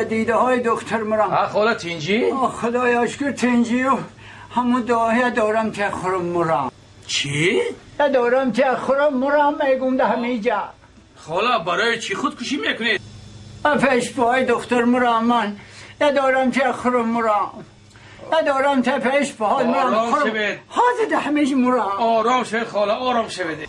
دیده های دختر مرم. خاله تینجی؟ خدایا شکر تینجی و همون دعای دارم که خورم مرم. چی؟ دارم که خورم مرم میگم ده همیجا. خاله برای چی خودکشی میکنید؟ پیش پای دختر مرم من. دارم که خورم مرم. دارم که پیش پای مرم. آرام شوید. حاضر ده همیج مرم. آرام شوید خاله، آرام شوید.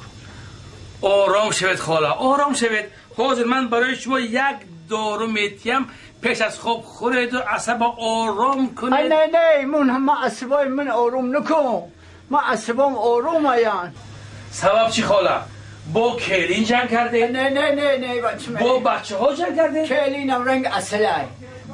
آرام شوید خاله، آرام شوید. حاضر من برای شما یک دارو میتیم پیش از خواب خورید و عصب آرام کنید. نه نه من هم عصبای من آروم نکن. ما عصبام آروم آیان. سبب چی خاله؟ با کلین جنگ کرده؟ نه نه نه نه بچه. با بچه ها جنگ کرده؟ کلینم رنگ اصله،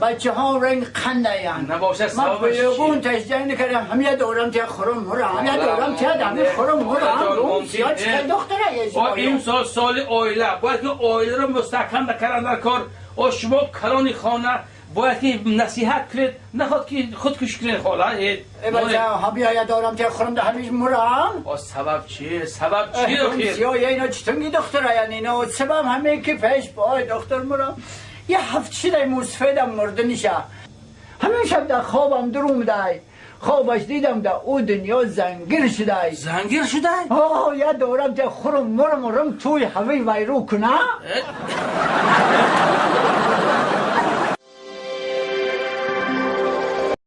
بچه ها رنگ قنده یان. نه باشه ما بیگون تش جنگ نکردم. هم یه دورم که خورم مرم، هم یه دورم که دم خورم مرم. سیاه چه دختره یه. این سال سال اویله باید که اویله رو مستحکم نکردن در کار. و شما کلانی خانه باید که نصیحت کنید، نخواد که خودکشی کنید خاله. ای بچه ها بیا دارم که خورم ده همیش مرم. سبب چیه؟ سبب چیه؟ سیاه اینا چطور دختره یعنی اینا سبب همه که پیش پای دختر مرم. یه هفت شده موسفیدم مرده نیشه. همین شب در خوابم دروم دای. خوابش دیدم در او دنیا زنگیر شده. زنگیر شده؟ آه یه دورم که خورم مرم مرم توی هوی ویرو کنه.